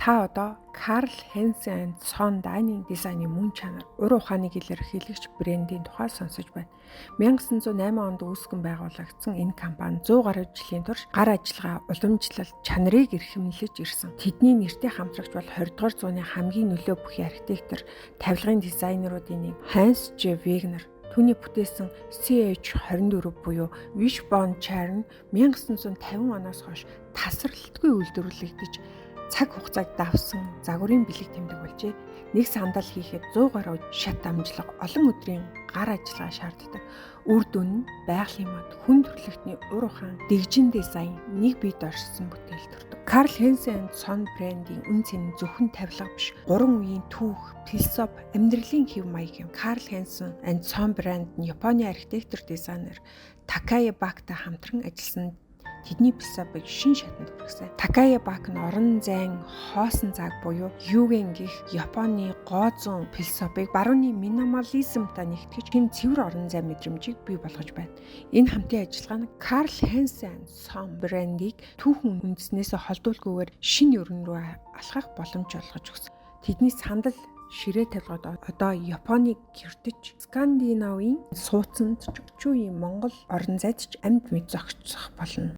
Та одоо Carl Hansen Son Dining дизайны мөн чанар, ур ухааныг илэрхийлэгч брендийн тухай сонсож байна. 1908 онд үүсгэн байгуулагдсан энэ компани 100 гаруй жилийн турш гар ажиллагаа, уламжлал, чанарыг эрхэмлэж ирсэн. Тэдний нэртэй хамтрагч бол 20 дугаар зууны хамгийн нөлөө бүхий архитектор, тавилгын дизайнеруудын нэг Hans J. Wegner. Түүний бүтээсэн CH24 буюу Wishbone Chair нь 1950 оноос хойш тасралтгүй үйлдвэрлэгдэж цаг хугацааг давсан загварын бэлэг тэмдэг болжээ. Нэг сандал хийхэд 100 гаруй шат амжилга, олон өдрийн гар ажиллагаа шаарддаг. Үр дүн нь байгалийн мод, хүн төрөлхтний ур ухаан, дэгжин дизайн, нэг биед оршсон бүтээл төрдөг. Carl Hansen Son брендийн үнэ цэн нь зөвхөн тавилга биш, гурван үеийн түүх, философи, амьдралын хэв маяг юм. Carl Hansen and Son брэнд нь Японы архитектор дизайнер Такая Бактай хамтран ажилласан тэдний философийг шин шатанд хүргэсэн. Такая Бак нь орон зайн хоосон цаг буюу юген гэх Японы гоо зүйн философийг барууны минимализмтай нэгтгэж хэн цэвэр орон зай мэдрэмжийг бий болгож байна. Энэ хамтын ажиллагаа нь Carl Hansen Son брендийг түүхэн үндснээс холдуулгүйгээр шинэ өрн рүү алхах боломж олгож өгсөн. Тэдний сандал, ширээ тавилгууд одоо Японыг гэртэж, Скандинавын сууцанд ч, орчин үеийн Монгол орон зайд ч амьд мэд зохицох болно.